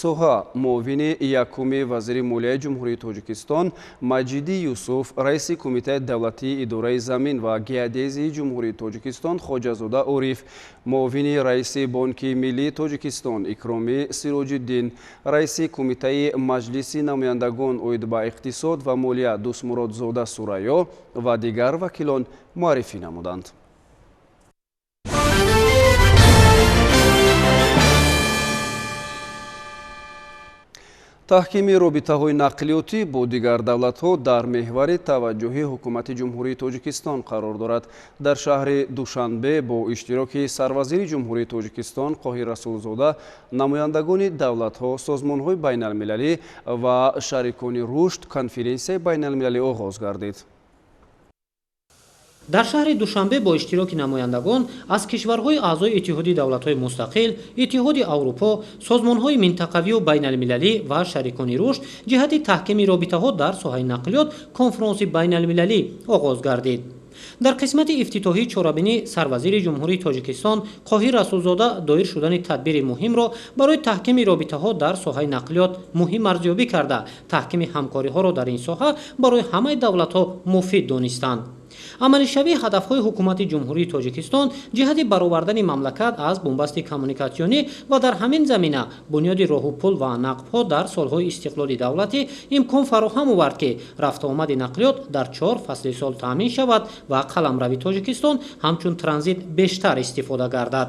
Соҳа муовини якуми вазири молияи Ҷумҳурии Тоҷикистон Маҷиди Юсуф, раиси Кумитаи давлатии идораи замин ва геодезии Ҷумҳурии Тоҷикистон Хоҷазода Ориф, муовини раиси Бонки миллии Тоҷикистон Икромӣ Сироҷиддин, раиси Кумитаи Маҷлиси намояндагон оид ба иқтисод ва молия Дӯстмуродзода Сурайё ва дигар вакилон муаррифӣ намуданд. Таҳкими робитаҳои нақлиётӣ бо дигар давлатҳо дар меҳвари таваҷҷӯҳи Ҳукумати Ҷумҳурии Тоҷикистон қарор дорад. Дар шаҳри Душанбе бо иштироки сарвазири Ҷумҳурии Тоҷикистон Қоҳир Расулзода, намояндагони давлатҳо, созмонҳои байналмилалӣ ва шарикони рушд конференсияи байналмилалӣ оғоз гардид. Дар шаҳри Душанбе бо иштироки намояндагон аз кишварҳои аъзои Иттиҳоди давлатҳои мустақил, Иттиҳоди Аврупо, созмонҳои минтақавию байналмилалӣ ва шарикони рушд ҷиҳати таҳкими робитаҳо дар соҳаи нақлиёт конфронси байналмилалӣ оғоз гардид. Дар қисмати ифтитоҳии чорабинӣ сарвазири Ҷумҳурии Тоҷикистон Қоҳир Расулзода доир шудани тадбири муҳимро барои таҳкими робитаҳо дар соҳаи нақлиёт муҳим арзёбӣ карда, таҳкими ҳамкориҳоро дар ин соҳа барои ҳамаи давлатҳо муфид донистанд. Амалишавии ҳадафҳои Ҳукумати Ҷумҳурии Тоҷикистон ҷиҳати баровардани мамлакат аз бунбасти коммуникатсионӣ ва дар ҳамин замина бунёди роҳу пул ва нақбҳо дар солҳои истиқлоли давлатӣ имкон фароҳам овард, ки рафтуомади нақлиёт дар 4 фасли сол таъмин шавад ва қаламрави Тоҷикистон ҳамчун транзит бештар истифода гардад.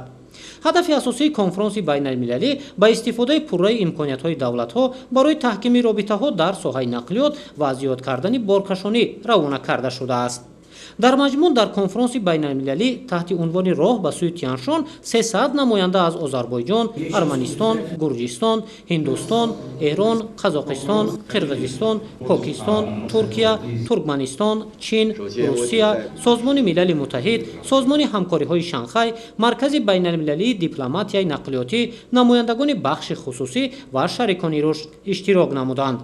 Ҳадафи асосии конфронси байналмилалӣ ба истифодаи пурраи имкониятҳои давлатҳо барои таҳкими робитаҳо дар соҳаи нақлиёт ва зиёд кардани боркашонӣ равона карда шудааст. Дар маҷмӯъ дар конфронси байналмилалӣ таҳти унвони роҳ ба сӯи Тяншон 300 намоянда аз Озарбойҷон, Арманистон, Гурҷистон, Ҳиндустон, Эрон, Қазоқистон, Қирғизистон, Покистон, Туркия, Туркманистон, Чин, Русия, Созмони Милали Муттаҳид, Созмони ҳамкориҳои Шанхай, Маркази байналмилалии дипломатияи нақлиётӣ, намояндагони бахши хусусӣ ва шарикони рушд иштирок намуданд.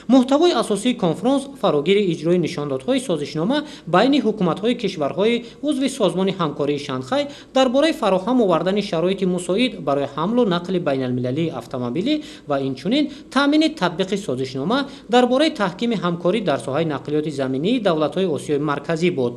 Муҳтавои асосии конфронс фарогири иҷрои нишондодҳои созишнома байни ҳукуматҳои кишварҳои узви Созмони ҳамкории Шанхай дар бораи фароҳам овардани шароити мусоид барои ҳамлу нақли байналмилалии автомобилӣ ва инчунин таъмини татбиқи созишнома дар бораи таҳкими ҳамкорӣ дар соҳаи нақлиёти заминии давлатҳои Осиёи Марказӣ буд.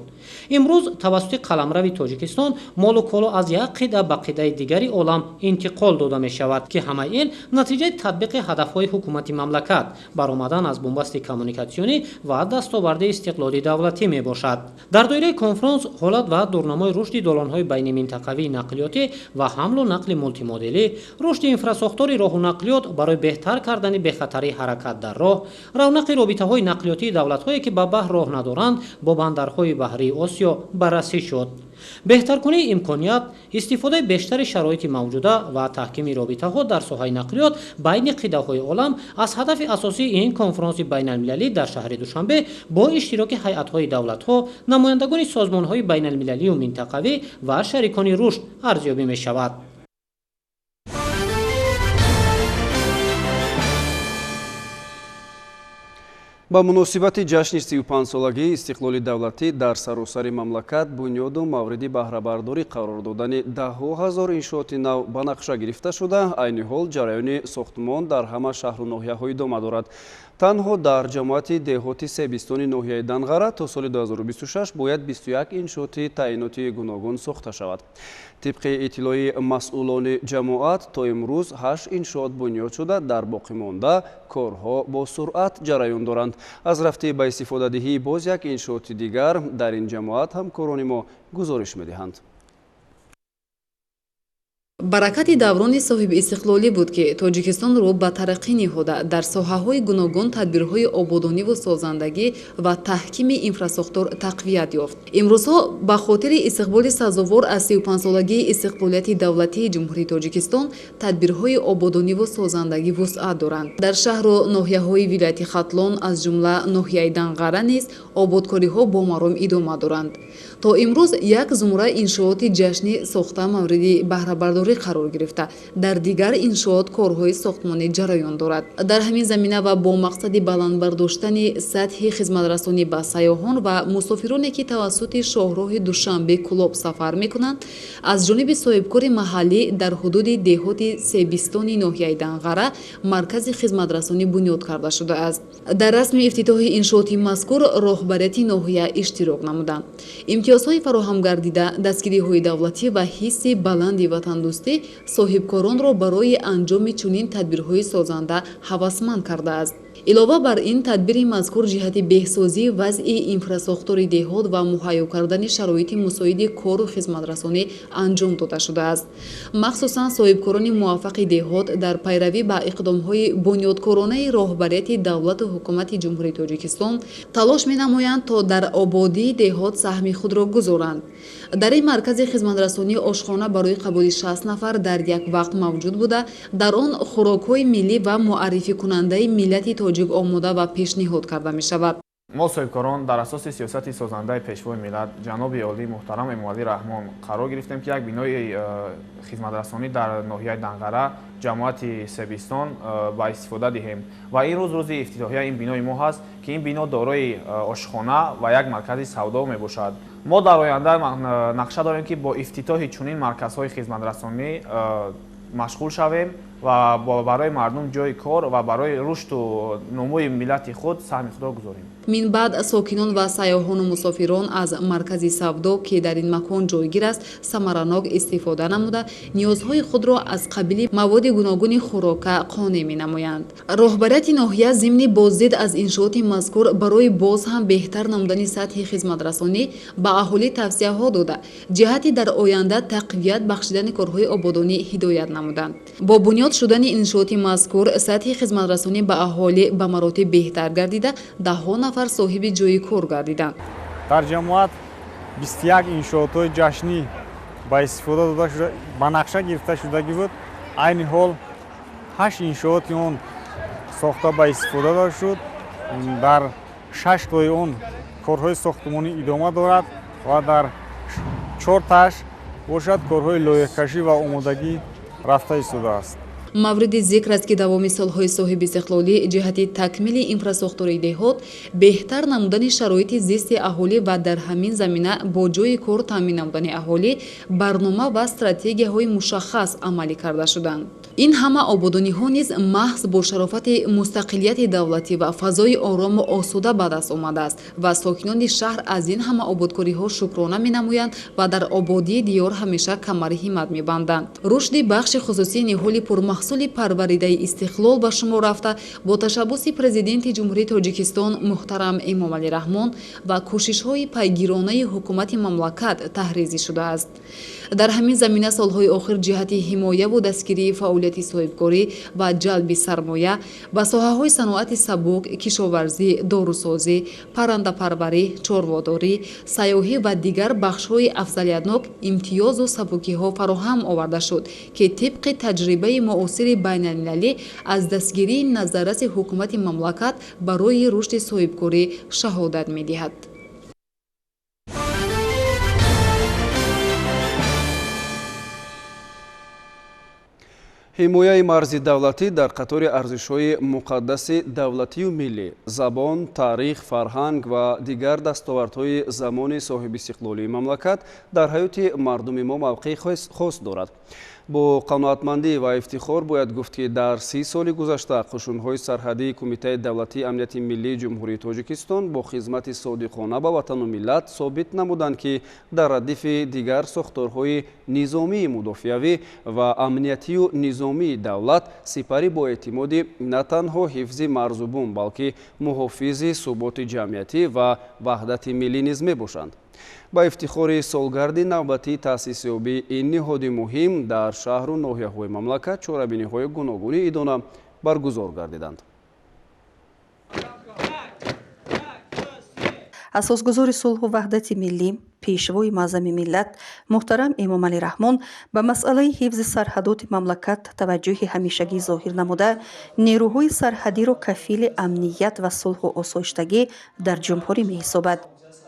Имрӯз тавассути қаламрави Тоҷикистон молу коло аз як қитъа ба қитъаи дигари олам интиқол дода мешавад, ки ҳамаи ин натиҷаи татбиқи ҳадафҳои ҳукумати мамлакат, баромадан аз бунбасти коммуникатсионӣ ва дастоварди истиқлоли давлатӣ мебошад. Дар доираи конфронс ҳолат ва дурнамои рушди долонҳои байниминтақавии нақлиётӣ ва ҳамлу нақли мултимоделӣ, рушди инфрасохтори роҳу нақлиёт барои беҳтар кардани бехатарии ҳаракат дар роҳ, равнақи робитаҳои нақлиётии давлатҳое ки ба баҳр роҳ надоранд бо бандарҳои баҳрии Осиё баррасӣ шуд. Беҳтаркунии имконият, истифодаи бештари шароити мавҷуда ва таҳкими робитаҳо дар соҳаи нақлиёт байни қитъаҳои олам аз ҳадафи асосии ин конфронси байналмилалӣ дар шаҳри Душанбе бо иштироки ҳайатҳои давлатҳо, намояндагони созмонҳои байналмилалию минтақавӣ ва шарикони рушд арзёбӣ мешавад. Ба муносибати ҷашни 35-солагии истиқлоли давлатӣ дар саросари мамлакат бунёду мавриди баҳрабардорӣ қарор додани даҳҳо ҳазор иншооти нав ба нақша гирифта шуда, айни ҳол ҷараёни сохтмон дар ҳама шаҳру ноҳияҳо идома дорад. Танҳо дар ҷамоати деҳоти Себистони ноҳияи Данғара то соли 2026 бояд 21 иншооти таъиноти гуногун сохта шавад. Тибқи иттилои масъулони ҷамоат, то имрӯз 8 иншоот бунёд шуда, дар боқимонда корҳо бо суръат ҷараён доранд. Аз рафти ба истифодадиҳии боз як иншооти дигар дар ин ҷамоат ҳамкорони мо гузориш медиҳанд. Баракати даврони соҳибистиқлолӣ буд, ки Тоҷикистонро ба тараққӣ ниҳода, дар соҳаҳои гуногун тадбирҳои ободониву созандагӣ ва таҳкими инфрасохтор тақвият ёфт. Имрӯзҳо ба хотири истиқболи сазовор аз 35-солагии истиқлолияти давлатии Ҷумҳурии Тоҷикистон тадбирҳои ободониву созандагӣ вусъат доранд. Дар шаҳру ноҳияҳои вилояти Хатлон, аз ҷумла ноҳияи Данғара низ ободкориҳо бо маром идома доранд. То имрӯз як зумра иншооти ҷашнӣ сохта мавриди баҳрабардорӣ қарор гирифта, дар дигар иншоот корҳои сохтмонӣ ҷараён дорад. Дар ҳамин замина ва бо мақсади баланд бардоштани сатҳи хизматрасонӣ ба сайёҳон ва мусофироне, ки тавассути шоҳроҳи Душанбе Кӯлоб сафар мекунанд, аз ҷониби соҳибкори маҳаллӣ дар ҳудуди деҳоти Себистони ноҳияи Данғара маркази хизматрасонӣ бунёд карда шудааст. Дар расми ифтитоҳи иншооти мазкур роҳбарияти ноҳия иштирок намуданд. Имтиёзҳои фароҳам гардида, дастгириҳои давлатӣ ва ҳисси баланди ватандӯстӣ соҳибкоронро барои анҷоми чунин тадбирҳои созанда ҳавасманд кардааст. Илова бар ин, тадбири мазкур ҷиҳати беҳсозии вазъи инфрасохтори деҳот ва муҳайё кардани шароити мусоиди кору хизматрасонӣ анҷом дода шудааст. Махсусан, соҳибкорони муваффақи деҳот дар пайравӣ ба иқдомҳои бунёдкоронаи роҳбарияти давлату ҳукумати Ҷумҳурии Тоҷикистон талош менамоянд, то дар ободии деҳот саҳми худро гузоранд. Дар ин маркази хизматрасонӣ ошхона барои қабули 60 нафар дар як вақт мавҷуд буда, дар он хӯрокҳои миллӣ ва муаррификунандаи миллати тоҷик омода ва пешниҳод карда мешавад. Мо, соҳибкорон, дар асоси сиёсати созандаи Пешвои миллат, ҷаноби олӣ муҳтарам Эмомалӣ Раҳмон қарор гирифтем, ки як бинои хизматрасонӣ дар ноҳияи Данғара, ҷамоати Себистон ба истифода диҳем. Ва ин рӯз рӯзи ифтитоҳияи ин бинои мо ҳаст, ки ин бино дорои ошхона ва як маркази савдо мебошад. Мо дар оянда нақша дорем, ки бо ифтитоҳи чунин марказҳои хизматрасонӣ машғул шавем ва барои мардум ҷои кор ва барои рушду нумӯи миллати худ саҳми худро гузорем. Минбаъд сокинон ва сайёҳону мусофирон аз маркази савдо, ки дар ин макон ҷойгир аст, самаранок истифода намуда, ниёзҳои худро аз қабили маводи гуногуни хӯрока қонеъ менамоянд. Роҳбарияти ноҳия зимни боздид аз иншооти мазкур барои боз ҳам беҳтар намудани сатҳи хизматрасонӣ ба аҳолӣ тавсияҳо дода, ҷиҳати дар оянда тақвият бахшидани корҳои ободонӣ ҳидоят намуданд. Бо бунёд шудани иншооти мазкур сатҳи хизматрасонӣ ба аҳолӣ ба маротиб беҳтар гардида, даҳҳо нафар соҳиби ҷойи кор гардиданд. Дар ҷамоат 21 иншоотҳои ҷашнӣ ба истифода дода шуда, ба нақша гирифта шудагӣ буд. Айни ҳол ҳашт иншооти он сохта ба истифода дода шуд, дар шаш тои он корҳои сохтмонӣ идома дорад ва дар чорташ бошад, корҳои лоиҳакашӣ ва омодагӣ рафта истодааст. Мавриди зикр аст, ки давоми солҳои соҳибистиқлолӣ ҷиҳати такмили инфрасохтори деҳот, беҳтар намудани шароити зисти аҳолӣ ва дар ҳамин замина бо ҷойи кор таъмин намудани аҳолӣ барнома ва стратегияҳои мушаххас амалӣ карда шуданд. Ин ҳама ободониҳо низ маҳз бо шарофати мустақилияти давлатӣ ва фазои орому осуда ба даст омадааст ва сокинони шаҳр аз ин ҳама ободкориҳо шукрона менамоянд ва дар ободии диёр ҳамеша камари ҳиммат мебанданд. Рушди бахши хусусии ниҳоли пурмаҳсули парваридаи истиқлол ба шумор рафта, бо ташаббуси Президенти Ҷумҳурии Тоҷикистон муҳтарам Эмомалӣ Раҳмон ва кӯшишҳои пайгиронаи ҳукумати мамлакат таҳризӣ шудааст. Дар ҳамин замина солҳои охир ҷиҳати ҳимояву дастгирии фаъолияти соҳибкорӣ ва ҷалби сармоя ба соҳаҳои саноати сабук, кишоварзӣ, дорусозӣ, паррандапарварӣ, чорводорӣ, сайёҳӣ ва дигар бахшҳои афзалиятнок имтиёзу сабукиҳо фароҳам оварда шуд, ки тибқи таҷрибаи муосири байналмилалӣ аз дастгирии назарраси ҳукумати мамлакат барои рушди соҳибкорӣ шаҳодат медиҳад. Ҳимояи марзи давлатӣ дар қатори арзишҳои муқаддаси давлатию миллӣ, забон, таърих, фарҳанг ва дигар дастовардҳои замони соҳибистиқлолии мамлакат дар ҳаёти мардуми мо мавқеи хос дорад. Бо қаноатмандӣ ва ифтихор бояд гуфт, ки дар 30 соли гузашта қушунҳои сарҳадии Кумитаи давлатии амнияти миллии Ҷумҳурии Тоҷикистон бо хизмати содиқона ба ватану миллат собит намуданд, ки дар радифи дигар сохторҳои низомии мудофиавӣ ва амниятию низомии давлат сипари боэътимоди на танҳо ҳифзи марзу бум, балки муҳофизи суботи ҷамъиятӣ ва ваҳдати миллӣ низ мебошанд. Ба ифтихори солгарди навбатии таъсисёбии ин ниҳоди муҳим дар шаҳру ноҳияҳои мамлакат чорабиниҳои гуногуни идона баргузор гардиданд. Асосгузори сулҳу ваҳдати миллӣ, Пешвои муаззами миллат муҳтарам Эмомалӣ Раҳмон ба масъалаи ҳифзи сарҳадоти мамлакат таваҷҷӯҳи ҳамешагӣ зоҳир намуда, нерӯҳои сарҳадиро кафили амният ва сулҳу осоиштагӣ дар ҷумҳурӣ меҳисобад.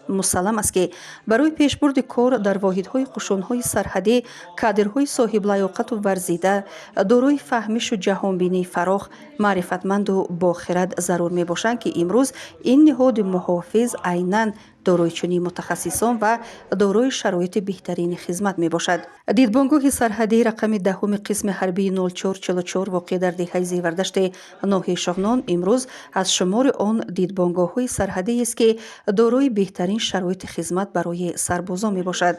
Мусаллам аст, ки барои пешбурди кор дар воҳидҳои қушунҳои сарҳадӣ кадрҳои соҳиблаёқату варзида, дорои фаҳмишу ҷаҳонбинии фарох, маърифатманду бохирад зарур мебошанд, ки имрӯз ин ниҳоди муҳофиз айнан дорои чунин мутахассисон ва дорои шароити беҳтарини хизмат мебошад. Дидбонгоҳи сарҳадии рақами 10-уми қисми ҳарбии 0444, воқеъ дар деҳаи Зевардашти ноҳияи Шоғнон, имрӯз аз шумори он дидбонгоҳҳои сарҳадиест, ки дорои беҳтарин шароити хизмат барои сарбозон мебошад.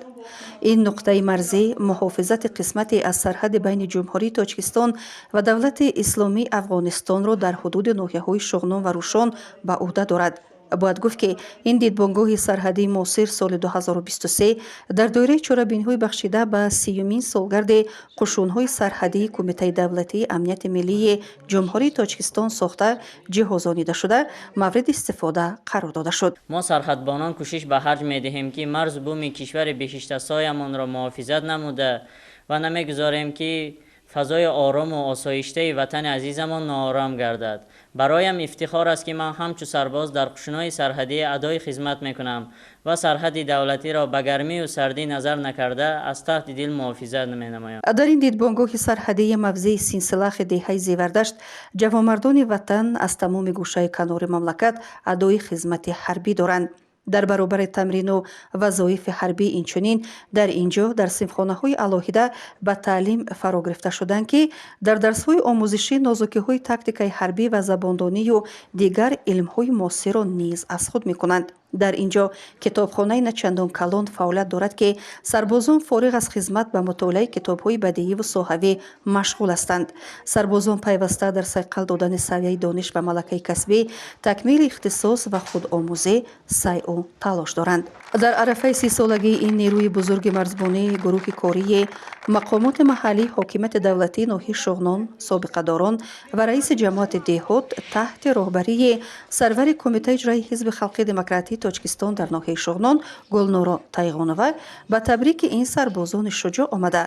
Ин нуқтаи марзӣ муҳофизати қисмате аз сарҳади байни Ҷумҳурии Тоҷикистон ва Давлати Исломии Афғонистонро дар ҳудуди ноҳияҳои Шоғнон ва Рӯшон ба ӯҳда дорад. Бояд гуфт, ки ин дидбонгоҳи сарҳадии муосир соли 2023 дар доираи чорабиниҳои бахшида ба 30-юмин солгарди қушунҳои сарҳадии Кумитаи давлатии амнияти миллии Ҷумҳурии Тоҷикистон сохта, ҷиҳозонида шуда, мавриди истифода қарор дода шуд. Мо сарҳадбонон кӯшиш ба харҷ медиҳем, ки марзу буми кишвари беҳиштасоямонро муҳофизат намуда ва намегузорем, ки фазои орому осоиштаи ватани азизамон ноором гардад. Бароям ифтихор аст, ки ман ҳамчу сарбоз дар қушунҳои сарҳадӣ адои хизмат мекунам ва сарҳади давлатиро ба гармию сардӣ назар накарда, аз таҳти дил муҳофизат менамоям. Дар ин дидбонгоҳи сарҳадии мавзеи Синсилахи деҳаи Зевардашт ҷавонмардони ватан аз тамоми гӯшаи канори мамлакат адои хизмати ҳарбӣ доранд. Дар баробари тамрину вазоифи ҳарбӣ, инчунин дар ин ҷо дар синфхонаҳои алоҳида ба таълим фаро гирифта шуданд, ки дар дарсҳои омӯзишӣ нозукиҳои тактикаи ҳарбӣ ва забондонию дигар илмҳои муосирро низ аз худ мекунанд. Дар ин ҷо китобхонаи начандон калон фаъолият дорад, ки сарбозон фориғ аз хизмат ба мутолиаи китобҳои бадеиву соҳавӣ машғул ҳастанд. Сарбозон пайваста дар сайқал додани савияи дониш ва малакаи касбӣ, такмили ихтисос ва худомӯзӣ сайъу талош доранд. Дар арафаи 30-солагии ин нерӯи бузурги марзбонӣ гурӯҳи кории мақомоти маҳаллии ҳокимияти давлатии ноҳияи Шоғнон, собиқадорон ва раиси ҷамоати деҳот таҳти роҳбарии сарвари Кумитаи иҷроии Ҳизби халқи демократии Тоҷикистон дар ноҳияи Шоғнон Гулнуро Тайғонова ба табрики ин сарбозони шуҷоъ омада,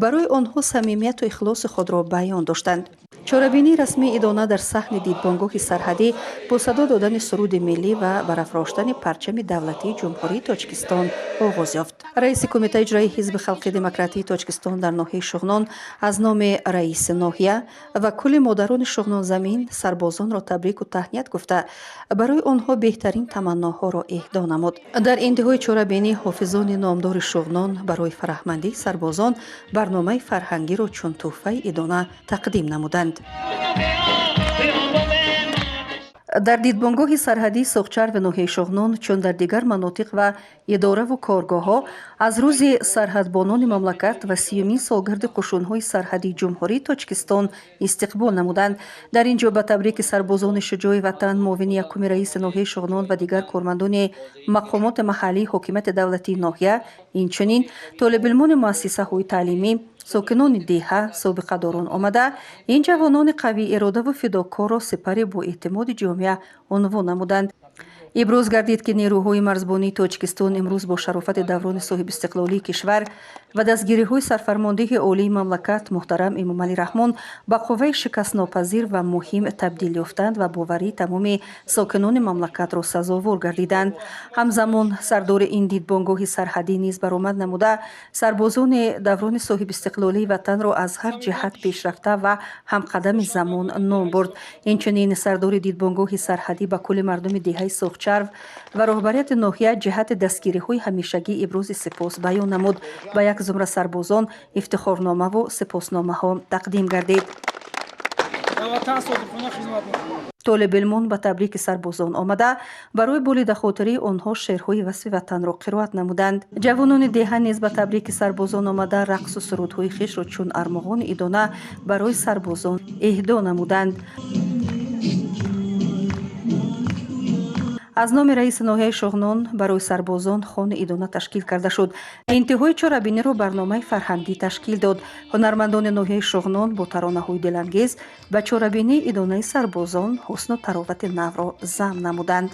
барои онҳо самимияту ихлоси худро баён доштанд. Чорабинии расмии идона дар саҳни дидбонгоҳи сарҳадӣ бо садо додани суруди миллӣ ва барафроштани парчами давлатии Ҷумҳурии Тоҷикистон оғоз ёфт. Раиси Кумитаи иҷроии Ҳизби халқи демократии Тоҷикистон дар ноҳияи Шуғнон аз номи раиси ноҳия ва кулли модарони Шуғнонзамин сарбозонро табрику таҳният гуфта, барои онҳо беҳтарин таманноҳоро эҳдо намуд. Дар интиҳои чорабинӣ ҳофизони номдори Шуғнон барои фараҳмандии сарбозон барномаи фарҳангиро чун тӯҳфаи идона тақдим намуданд. Дар дидбонгоҳи сарҳадии Суғчарви ноҳияи Шоғнон, чун дар дигар манотиқ ва идораву коргоҳҳо, аз рӯзи сарҳадбонони мамлакат ва 30-юмин солгарди қушунҳои сарҳадии Ҷумҳурии Тоҷикистон истиқбол намуданд. Дар ин ҷо ба табрики сарбозони шуҷои ватан муовини якуми раиси ноҳияи Шоғнон ва дигар кормандони мақомоти маҳаллии ҳокимияти давлатии ноҳия, инчунин толибилмони муассисаҳои таълимӣ, сокинони деҳа, собиқадорон омада, ин ҷавонони қавииродаву фидокорро сипари боэътимоди ҷомеа унвон намуданд. Иброз гардид, ки нерӯҳои марзбонии Тоҷикистон имрӯз бо шарофати даврони соҳибистиқлолии кишвар ва дастгириҳои сарфармондеҳи олии мамлакат муҳтарам Эмомалӣ Раҳмон ба қувваи шикастнопазир ва муҳим табдил ёфтанд ва боварии тамоми сокинони мамлакатро сазовор гардиданд. Ҳамзамон сардори ин дидбонгоҳи сарҳадӣ низ баромад намуда, сарбозони даврони соҳибистиқлолии ватанро аз ҳар ҷиҳат пешрафта ва ҳамқадами замон ном бурд. Инчунин сардори дидбонгоҳи сарҳадӣ ба кулли мардуми деҳаи Суғчарв ва роҳбарияти ноҳия ҷиҳати дастгириҳои ҳамешагӣ ибрози сипос баён намуд. Ба як зумра сарбозон ифтихорномаву сипосномаҳо тақдим гардид. Толибилмон ба табрики сарбозон омада, барои болидахотирии онҳо шеърҳои васфи ватанро қироат намуданд. Ҷавонони деҳа низ ба табрики сарбозон омада, рақсу сурудҳои хешро чун армуғони идона барои сарбозон эҳдо намуданд. Аз номи раиси ноҳияи Шоғнон барои сарбозон хони идона ташкил карда шуд. Интиҳои чорабиниро барномаи фарҳангӣ ташкил дод. Ҳунармандони ноҳияи Шоғнон бо таронаҳои дилангез ба чорабинии идонаи сарбозон ҳусну таровати навро зам намуданд.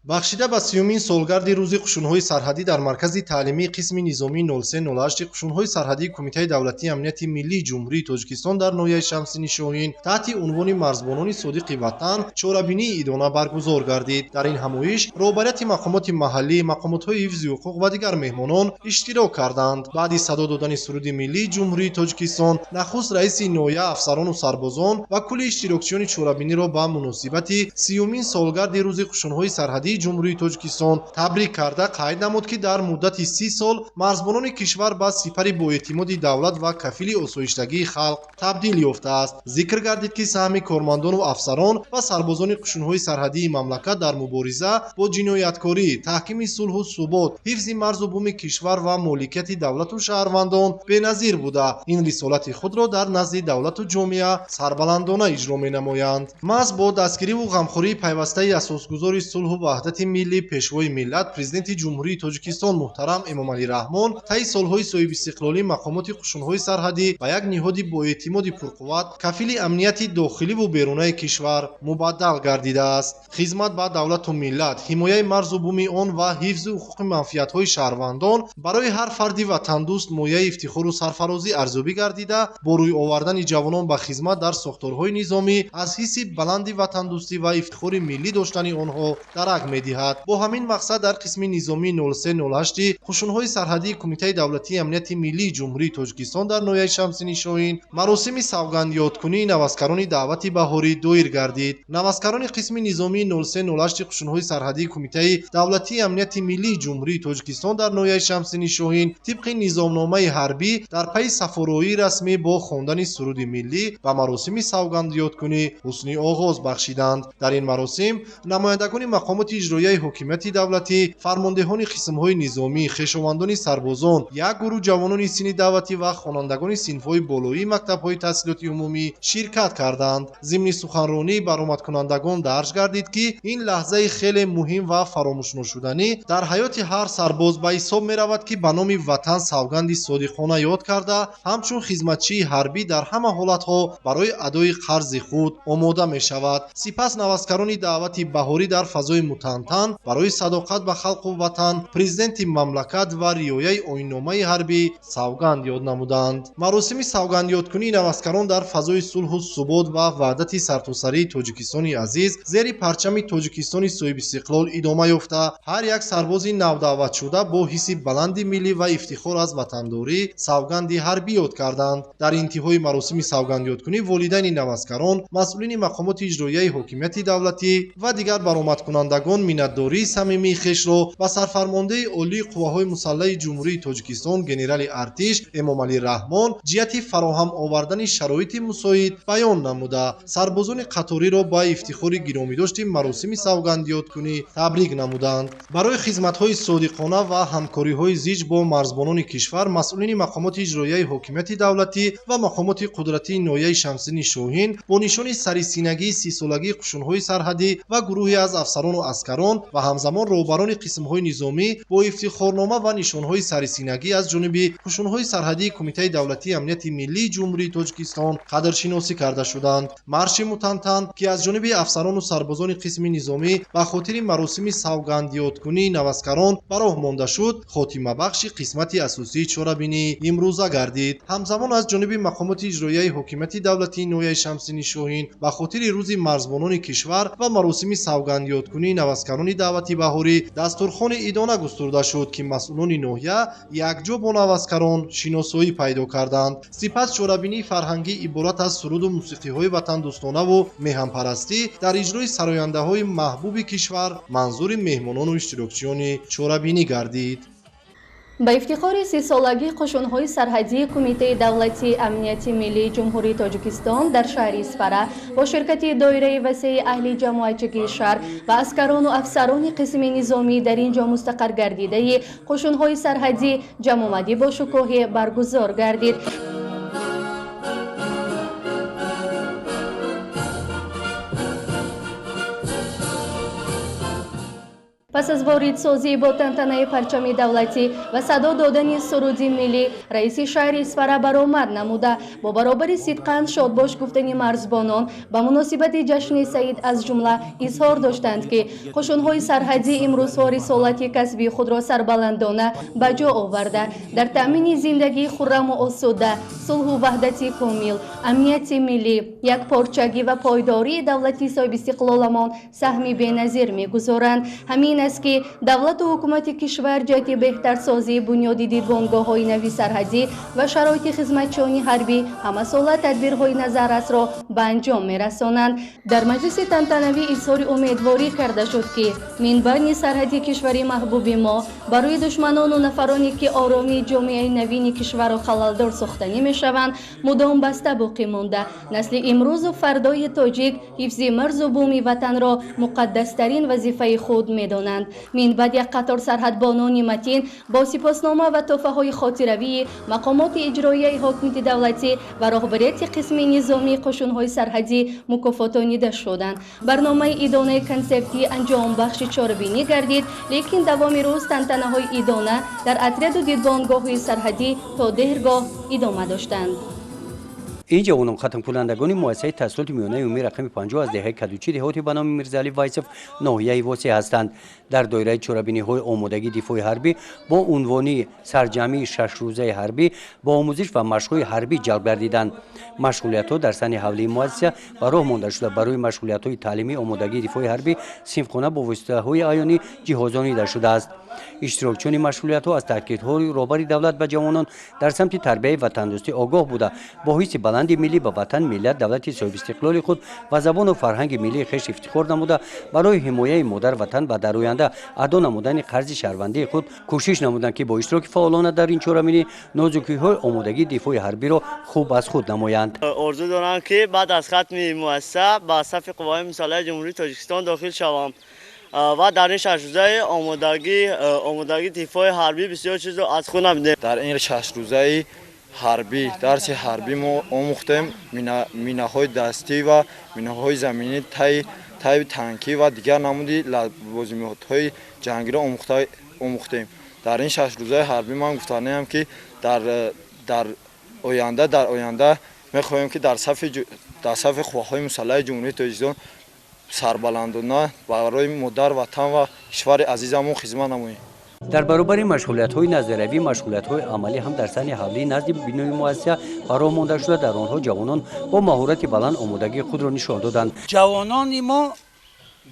Бахшида ба 30-умин солгарди рӯзи қушунҳои сарҳадӣ дар маркази таълимии қисми низомии 0308 қушунҳои сарҳадии Кумитаи давлатии амнияти миллии Ҷумҳурии Тоҷикистон дар ноҳияи Шамсиддини Шоҳин таҳти унвони марзбонони содиқи ватан чорабинии идона баргузор гардид. Дар ин ҳамоиш роҳбарияти мақомоти маҳаллӣ, мақомотҳои ҳифзи ҳуқуқ ва дигар меҳмонон иштирок карданд. Баъди садо додани суруди миллии Ҷумҳурии Тоҷикистон нахуст раиси ноҳия, афсарону сарбозон ва кулли иштирокчиёни чорабиниро ба муносибати 30-умин солгарди рӯзи қушунҳои сарҳадии Ҷумҳурии Тоҷикистон табрик карда қайд намуд, ки дар муддати 30 сол марзбонони кишвар ба сипари боэътимоди давлат ва кафили осоиштагии халқ табдил ёфтааст. Зикр гардид, ки саҳми кормандону афсарон ва сарбозони қушунҳои сарҳадии мамлакат дар мубориза бо ҷинояткорӣ, таҳкими сулҳу субот, ҳифзи марзу буми кишвар ва моликияти давлату шаҳрвандон беназир буда, ин рисолати худро дар назди давлату ҷомеа сарбаландона иҷро менамоянд. Маҳз бо дастгириву ғамхории пайвастаи асосгузори сулҳу ваҳдати миллӣ, пешвои миллат, Президенти Ҷумҳурии Тоҷикистон муҳтарам Эмомалӣ Раҳмон таи солҳои соҳибистиқлолӣ мақомоти қушунҳои сарҳадӣ ба як ниҳоди боэътимоди пурқувват, кафили амнияти дохиливу берунаи кишвар мубаддал гардидааст. Хизмат ба давлату миллат, ҳимояи марзу буми он ва ҳифзи ҳуқуқи манфиатҳои шаҳрвандон барои ҳар фарди ватандӯст мояи ифтихору сарфарозӣ арзёбӣ гардида, бо рӯй овардани ҷавонон ба хизмат дар сохторҳои низомӣ аз ҳисси баланди ватандӯстӣ ва ифтихори миллӣ доштани онҳо дарак медиҳад. Бо ҳамин мақсад дар қисми низомии 0308 қушунҳои сарҳадии Кумитаи давлатии амнияти миллии Ҷумҳурии Тоҷикистон дар ноҳияи Шамсиддини Шоҳин маросими савгандёдкунии наваскарони даъвати баҳорӣ доир гардид. Наваскарони қисми низомии 0308 қушунҳои сарҳадии Кумитаи давлатии амнияти миллии Ҷумҳурии Тоҷикистон дар ноҳияи Шамсиддини Шоҳин тибқи низомномаи ҳарбӣ дар пайи сафороии расмӣ бо хондани суруди миллӣ ба маросими савгандёдкунӣ ҳусни оғоз бахшиданд. Дар ин маросим намояндагони мақомоти иҷроияи ҳокимияти давлатӣ, фармондеҳони қисмҳои низомӣ, хешовандони сарбозон, як гурӯҳ ҷавонони синни даъватӣ ва хонандагони синфҳои болоии мактабҳои таҳсилоти умумӣ ширкат карданд. Зимни суханронии баромадкунандагон дарҷ гардид, ки ин лаҳзаи хеле муҳим ва фаромӯшношуданӣ дар ҳаёти ҳар сарбоз ба ҳисоб меравад, ки ба номи ватан савганди содиқона ёд карда, ҳамчун хизматчии ҳарбӣ дар ҳама ҳолатҳо барои адои қарзи худ омода мешавад. Сипас наваскарони даъвати баҳорӣ дар фазои мутантан барои садоқат ба халқу ватан, президенти мамлакат ва риояи оинномаи ҳарбӣ савганд ёд намуданд. Маросими савгандёдкунии наваскарон дар фазои сулҳу субот ва ваҳдати сартосарии Тоҷикистони азиз зери парчами Тоҷикистони соҳибистиқлол идома ёфта, ҳар як сарбози навдаъватшуда бо ҳисси баланди миллӣ ва ифтихор аз ватандорӣ савганди ҳарбӣ ёд карданд. Дар интиҳои маросими савгандёдкунӣ волидайни наваскарон, масъулини мақомоти иҷроияи ҳокимияти давлатӣ ва дигар баромадкунандагон миннатдории самимии хешро ба сарфармондеҳи олии қувваҳои мусаллаҳи Ҷумҳурии Тоҷикистон генерали артиш Эмомалӣ Раҳмон ҷиҳати фароҳам овардани шароити мусоид баён намуда, сарбозони қаториро ба ифтихори гиромидошти маросими савгандёдкунӣ табрик намуданд. Барои хизматҳои содиқона ва ҳамкориҳои зич бо марзбонони кишвар масъулини мақомоти иҷроияи ҳокимияти давлатӣ ва мақомоти қудратии ноҳияи Шамсиддини Шоҳин бо нишони сарисинагии 30-солагии қушунҳои сарҳадӣ ва гурӯҳе аз афсарону аскарон ва ҳамзамон роҳбарони қисмҳои низомӣ бо ифтихорнома ва нишонҳои сарисинагӣ аз ҷониби қушунҳои сарҳадии Кумитаи давлатии амнияти миллии Ҷумҳурии Тоҷикистон қадршиносӣ карда шуданд. Марши мутантан, ки аз ҷониби афсарону сарбозони қисми низомӣ ба хотири маросими савгандёдкунии наваскарон ба роҳ монда шуд, хотимабахши қисмати асосии чорабинии имрӯза гардид. Ҳамзамон аз ҷониби мақомоти иҷроияи ҳокимияти давлатии ноҳияи Шамсиддини Шоҳин ба хотири рӯзи марзбонони кишвар ва маросими савгандёдкунии наваскарони даъвати баҳорӣ дастурхони идона густурда шуд, ки масъулони ноҳия якҷо бо наваскарон шиносоӣ пайдо карданд. Сипас чорабинии фарҳангӣ иборат аз суруду мусиқиҳои ватандӯстонаву меҳанпарастӣ дар иҷрои сарояндаҳои маҳбуби кишвар манзури меҳмонону иштирокчиёни чорабинӣ гардид. Ба ифтихори 30-солагии қушунҳои сарҳадии Кумитаи давлатии амнияти миллии Ҷумҳурии Тоҷикистон дар шаҳри Исфара бо ширкати доираи васеи аҳли ҷамоатчигии шаҳр ва аскарону афсарони қисми низомӣ дар ин ҷо мустақар гардидаи қушунҳои сарҳадӣ ҷамъомадӣ бо шукӯҳе баргузор гардид. Пас аз воридсозӣ бо тантанаи парчами давлатӣ ва садо додани суруди миллӣ, раиси шаҳри Исфара баромад намуда, бо баробари сидқан шодбош гуфтани марзбонон ба муносибати ҷашни саид, аз ҷумла изҳор доштанд, ки қушунҳои сарҳадӣ имрӯзҳо рисолати касбии худро сарбаландона ба ҷо оварда, дар таъмини зиндагии хурраму осуда, сулҳу ваҳдати комил, амнияти миллӣ, якпорчагӣ ва пойдории давлати соҳибистиқлоламон саҳми беназир мегузоранд. Ҳамин аст, ки давлату ҳукумати кишвар ҷиҳати беҳтарсозии бунёди дидбонгоҳҳои нави сарҳадӣ ва шароити хизматчиёни ҳарбӣ ҳамасола тадбирҳои назаррасро ба анҷом мерасонанд. Дар маҷлиси тантанавӣ изҳори умедворӣ карда шуд, ки минбайни сарҳади кишвари маҳбуби мо барои душманону нафароне, ки оромии ҷомеаи навини кишварро халалдор сохтанӣ мешаванд, мудом баста боқӣ монда, насли имрӯзу фардои тоҷик ҳифзи марзу буми ватанро муқаддастарин вазифаи худ медонанд. Минбаъд як қатор сарҳадбонони матин бо сипоснома ва тӯҳфаҳои хотиравии мақомоти иҷроияи ҳокимияти давлатӣ ва роҳбарияти қисми низомии қушунҳои сарҳадӣ мукофотонида шуданд. Барномаи идонаи консертӣ анҷомбахши чорабинӣ гардид, лекин давоми рӯз тантанаҳои идона дар отряду дидбонгоҳҳои сарҳадӣ то дергоҳ идома доштанд. Ин ҷавонон хатмкунандагони муассисаи таҳсилоти миёнаи умумии рақами 50 аз деҳаи Кадучи, деҳоти ба номи Мирзаали Вайсов, ноҳияи Восеъ ҳастанд. Дар доираи чорабиниҳои омодагии дифои ҳарбӣ бо унвони сарҷамъии шашрӯзаи ҳарбӣ бо омӯзиш ва машқҳои ҳарбӣ ҷалб гардиданд. Машғулиятҳо дар саҳни ҳавлии муассиса ба роҳ монда шуда, барои машғулиятҳои таълимии омодагии дифои ҳарбӣ синфхона бо воситаҳои аёнӣ ҷиҳозонида шудааст. Иштирокчиёни машғулиятҳо аз таъкидҳои роҳбари давлат ба ҷавонон дар самти тарбияи ватандӯстӣ огоҳ буда, бо ҳисси баланди миллӣ ба ватан, миллат, давлати соҳибистиқлоли худ ва забону фарҳанги миллии хеш ифтихор намуда, барои ҳимояи модар ватан ва дар оянда адо намудани қарзи шаҳрвандии худ кӯшиш намуданд, ки бо иштироки фаъолона дар ин чорабинӣ нозукиҳои омодагии дифои ҳарбиро хуб аз худ намоянд. Орзу дорам, ки баъд аз хатми муассиса ба сафи қувваҳои мусаллаҳи Ҷумҳурии Тоҷикистон дохил шавам ва дар ин шашрӯзаи омодагии дифои ҳарбӣ бисёр чизро аз худ намудем. Дар ин шашрӯзаи ҳарбӣ дарси ҳарбӣ мо омӯхтем, минаҳои дастӣ ва минаҳои заминӣ, таи танкӣ ва дигар намуди лавозимотҳои ҷангиро омӯхтем. Дар ин шашрӯзаи ҳарбӣ ман гуфтаниам, ки дар оянда мехоҳем, ки дар сафи қувваҳои мусаллаҳи Ҷумҳурии Тоҷикистон сарбаландона барои модар ватан ва кишвари азизамон хизмат намоем. Дар баробари машғулиятҳои назариявӣ, машғулиятҳои амалӣ ҳам дар саҳни ҳавлии назди бинои муассиса ба роҳ монда шуда, дар онҳо ҷавонон бо маҳорати баланд омодагии худро нишон доданд. Ҷавонони мо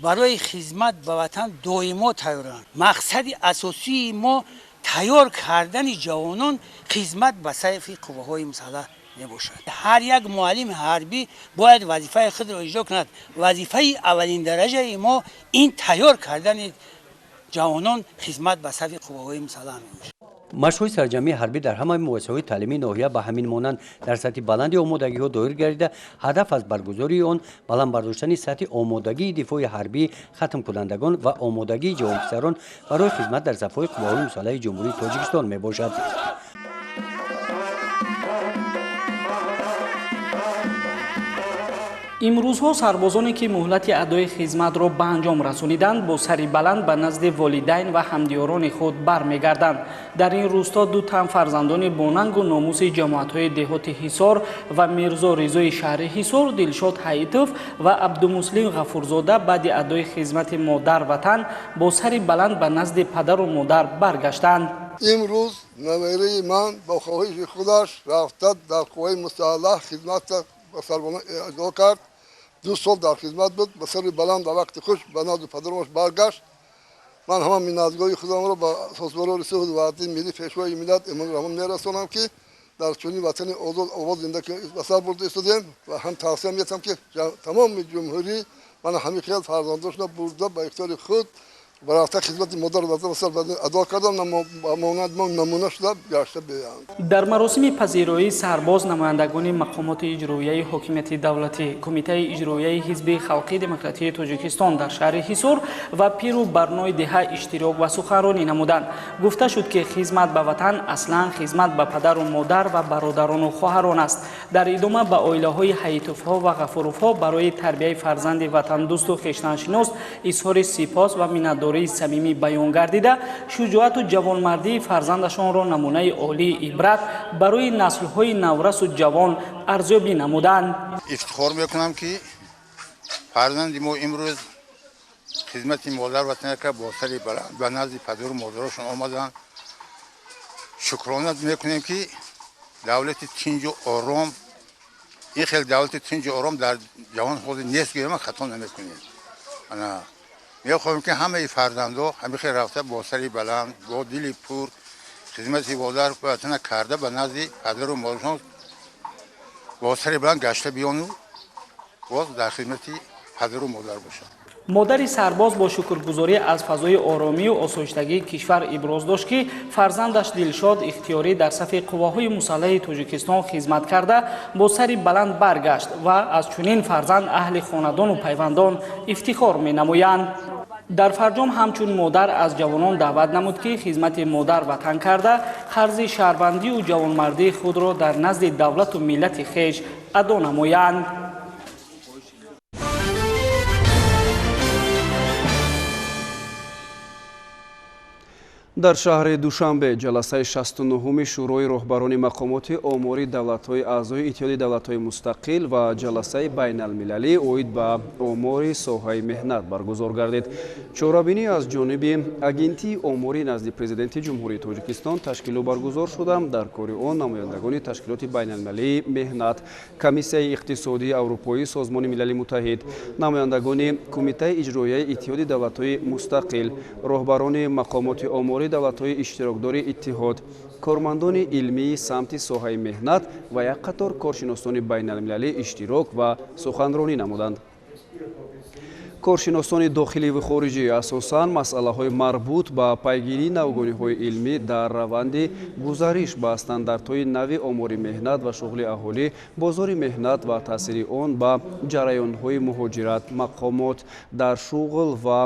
барои хизмат ба ватан доимо тайёранд. Мақсади асосии мо тайёр кардани ҷавонон хизмат ба сафи қувваҳои мусаллаҳ мебошад. Ҳар як муаллими ҳарбӣ бояд вазифаи худро иҷро кунад. Вазифаи аввалин дараҷаи мо ин тайёр кардани ҷавонон хизмат ба сафи қувваҳои мусаллаҳ мебошад. Машқҳои сарҷамъии ҳарбӣ дар ҳамаи муассисаҳои таълимии ноҳия ба ҳамин монанд дар сатҳи баланди омодагиҳо доир гардида, ҳадаф аз баргузории он баланд бардоштани сатҳи омодагии дифои ҳарбии хатмкунандагон ва омодагии ҷавонписарон барои хизмат дар сафҳои қувваҳои мусаллаҳи Ҷумҳурии Тоҷикистон мебошад. Имрӯзҳо сарбозоне, ки муҳлати адои хизматро ба анҷом расониданд, бо сари баланд ба назди волидайн ва ҳамдиёрони худ бармегарданд. Дар ин рӯсто ду тан фарзандони бонангу номуси ҷамоатҳои деҳоти Ҳисор ва Мирзо Ризои шаҳри Ҳисор, Дилшод Ҳаитов ва Абдумуслим Ғафурзода, баъди адои хизмати модар ватан бо сари баланд ба назди падару модар баргаштанд. Имрӯз набераи ман бо хоҳиши худаш рафта дар қувваи мусаллаҳ хизмат ба сарбонон адо кард. 2 сол дар хизмат буд, ба сари баланд дар вақти хуш ба назди падарамаш баргашт. Ман ҳама миннатгоҳи худамро ба созмонҳои сулҳу ваҳдати миллӣ, пешвои миллат Эмомалӣ Раҳмон мерасонам, ки дар чунин ватани озод овоз зиндагӣ ба сар бурда истодем ва ҳам тавсия медиҳам, ки тамоми ҷумҳурӣ мана ҳамин хел фарзандошона бурда ба ихтиёри худ рафта хизмати модар ватан сар адо кардам, намуна шуда гашта биёянд. Дар маросими пазироии сарбоз намояндагони мақомоти иҷроияи ҳокимияти давлатӣ, Кумитаи иҷроияи Ҳизби Халқии Демократии Тоҷикистон дар шаҳри Ҳисор ва пиру барнои деҳа иштирок ва суханронӣ намуданд. Гуфта шуд, ки хизмат ба ватан аслан хизмат ба падару модар ва бародарону хоҳарон аст. Дар идома ба оилаҳои Ҳаитовҳо ва Ғафуровҳо барои тарбияи фарзанди ватандӯсту хештаншинос изҳори сипос ва миннатдорӣ миннатдории самимӣ баён гардида, шуҷоату ҷавонмардии фарзандашонро намунаи олии ибрат барои наслҳои наврасу ҷавон арзёбӣ намуданд. Ифтихор мекунам, ки фарзанди мо имрӯз хизмати модар ватан кард, бо сари баланд ба назди падару модарошон омаданд. Шукрона мекунем, ки давлати тинҷу ором, ин хел давлати тинҷу ором дар ҷаҳон ҳозир нест, гӯям хато намекунем. Ана мехоҳем, ки ҳамаи фарзандо ҳамин хел рафта, бо сари баланд, бо дили пур хизмати модар ватана карда, ба назди падару модарашон бо сари баланд гашта биёну боз дар хизмати падару модар бошанд. Модари сарбоз бо шукргузорӣ аз фазои оромию осоиштагии кишвар иброз дошт, ки фарзандаш Дилшод ихтиёрӣ дар сафи қувваҳои мусаллаҳи Тоҷикистон хизмат карда, бо сари баланд баргашт ва аз чунин фарзанд аҳли хонадону пайвандон ифтихор менамоянд. Дар фарҷом ҳамчун модар аз ҷавонон даъват намуд, ки хизмати модар ватан карда, қарзи шаҳрвандию ҷавонмардии худро дар назди давлату миллати хеш адо намоянд. Дар шаҳри Душанбе ҷаласаи 69-уми Шӯрои роҳбарони мақомоти омории давлатҳои аъзои Иттиҳоди давлатҳои мустақил ва ҷаласаи байналмилалӣ оид ба омори соҳаи меҳнат баргузор гардид. Чорабинӣ аз ҷониби Агентии оморӣ назди Президенти Ҷумҳурии Тоҷикистон ташкилу баргузор шуда, дар кори он намояндагони Ташкилоти байналмилалии меҳнат, Комиссияи иқтисодии Аврупоии Созмони Милали Муттаҳид, намояндагони Кумитаи иҷроияи Иттиҳоди давлатҳои мустақил, роҳбарони мақомоти омории давлатҳои иштирокдори иттиҳод, кормандони илмии самти соҳаи меҳнат ва як қатор коршиносони байналмилалӣ иштирок ва суханронӣ намуданд. Коршиносони дохилӣ ва хориҷӣ асосан масъалаҳои марбут ба пайгирии навгониҳои илмӣ дар раванди гузариш ба стандартҳои нави омори меҳнат ва шуғли аҳолӣ, бозори меҳнат ва таъсири он ба ҷараёнҳои муҳоҷират, мақомот дар шуғл ва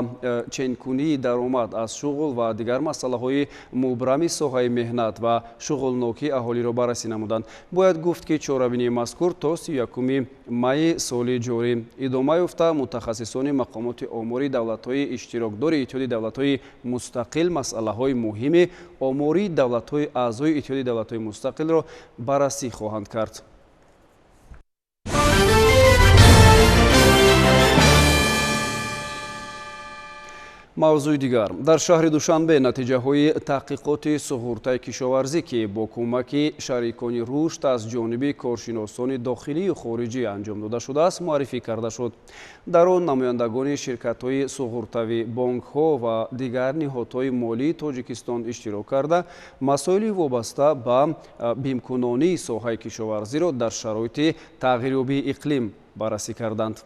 ченкунии даромад аз шуғл ва дигар масъалаҳои мубрами соҳаи меҳнат ва шуғлнокии аҳолиро баррасӣ намуданд. Бояд гуфт, ки чорабинии мазкур то 31 майи соли ҷорӣ идома ёфта, мутахассисони мақомоти омории давлатҳои иштирокдори Иттиҳоди давлатҳои мустақил масъалаҳои муҳими омории давлатҳои аъзои Иттиҳоди давлатҳои мустақилро баррасӣ хоҳанд кард. Мавзӯи дигар. Дар шаҳри Душанбе натиҷаҳои таҳқиқоти суғуртаи кишоварзӣ, ки бо кӯмаки шарикони рушд аз ҷониби коршиносони дохилию хориҷӣ анҷом дода шудааст, муаррифӣ карда шуд. Дар он намояндагони ширкатҳои суғуртавӣ, бонкҳо ва дигар ниҳодҳои молии Тоҷикистон иштирок карда, масоили вобаста ба бимкунонии соҳаи кишоварзиро дар шароити тағйирёбии иқлим баррасӣ карданд.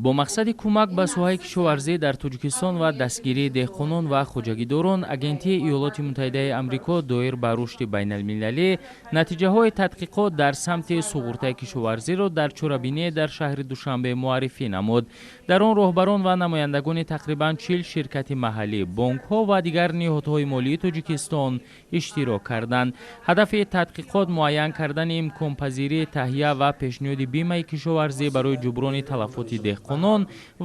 Бо мақсади кӯмак ба соҳаи кишоварзӣ дар Тоҷикистон ва дастгирии деҳқонон ва хоҷагидорон, Агентии Иёлоти Муттаҳидаи Амрико доир ба рушди байналмилалӣ натиҷаҳои тадқиқот дар самти суғуртаи кишоварзиро дар чорабиние дар шаҳри Душанбе муаррифӣ намуд. Дар он роҳбарон ва намояндагони тақрибан 40 ширкати маҳаллӣ, бонкҳо ва дигар ниҳодҳои молии Тоҷикистон иштирок карданд. Ҳадафи тадқиқот муайян кардани имконпазирии таҳия ва пешниҳоди бимаи кишоварзӣ барои ҷуброни талафоти деҳқонон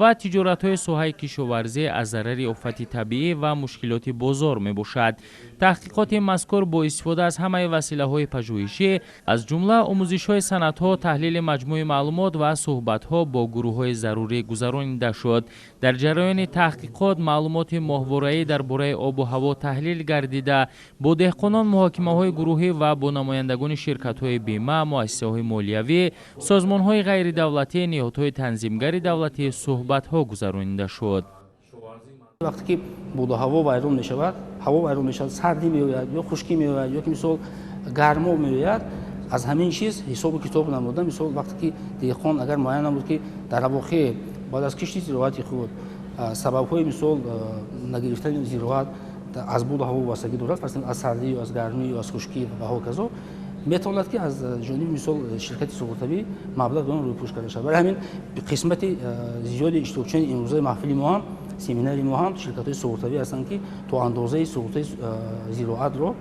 ва тиҷоратҳои соҳаи кишоварзӣ аз зарари офати табиӣ ва мушкилоти бозор мебошад. Таҳқиқоти мазкур бо истифода аз ҳамаи василаҳои пажӯҳишӣ, аз ҷумла омӯзишҳои санадҳо, таҳлили маҷмӯи маълумот ва суҳбатҳо бо гурӯҳҳои зарурӣ гузаронида шуд. Дар ҷараёни таҳқиқот маълумоти моҳвораӣ дар бораи обу ҳаво таҳлил гардида, бо деҳқонон муҳокимаҳои гурӯҳӣ ва бо намояндагони ширкатҳои бима, муассисаҳои молиявӣ, созмонҳои ғайридавлатӣ, ниҳодҳои танзимгари давлатӣ суҳбатҳо гузаронида шуд. Вақте ки боду ҳаво вайрон мешавад, ҳаво вайрон мешавад, сардӣ меояд ё хушкӣ меояд ё ки мисол гармо меояд, аз ҳамин чиз ҳисобу китоб намуда, мисол вақте ки деҳқон агар муайян намуд, ки дар авохир баъд аз кишти зироати худ сабабҳои мисол нагирифтани зироат аз боду ҳаво вобастагӣ дорад, фарз аз сардӣ ё аз гармӣ ё аз хушкӣ ва ҳоказо, метавонад ки аз ҷониби мисол ширкати суғуртавӣ маблағ он рӯйпӯш карда шавад. Барои ҳамин қисмати зиёди иштирокчиёни имрӯзаи маҳфили мо ҳам, семинари мо ҳам ширкатҳои суғуртавӣ ҳастанд, ки то андозаи суғуртаи зироатро,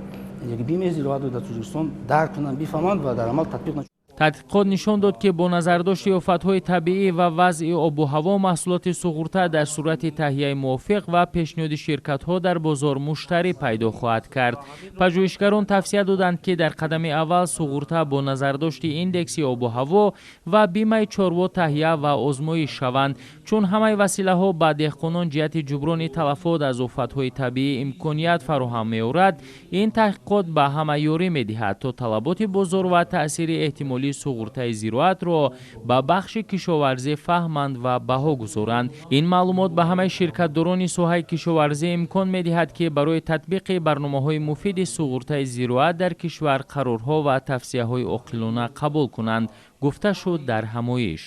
бимаи зироатро дар Тоҷикистон дарк кунанд, бифаҳманд ва дар амал татбиқ. Тадқиқот нишон дод, ки бо назардошти офатҳои табиӣ ва вазъи обу ҳаво маҳсулоти суғурта дар сурати таҳияи мувофиқ ва пешниҳоди ширкатҳо дар бозор муштарӣ пайдо хоҳад кард. Пажӯҳишгарон тавсия доданд, ки дар қадами аввал суғурта бо назардошти индекси обу ҳаво ва бимаи чорво таҳия ва озмоиш шаванд, чун ҳамаи василаҳо ба деҳқонон ҷиҳати ҷуброни талафот аз офатҳои табиӣ имконият фароҳам меорад. Ин таҳқиқот ба ҳама ёрӣ медиҳад, то талаботи бозор ва таъсири эҳтимолии суғуртаи зироатро ба бахши кишоварзӣ фаҳманд ва баҳо гузоранд. Ин маълумот ба ҳамаи ширкатдорони соҳаи кишоварзӣ имкон медиҳад, ки барои татбиқи барномаҳои муфиди суғуртаи зироат дар кишвар қарорҳо ва тавсияҳои оқилона қабул кунанд, гуфта шуд дар ҳамоиш.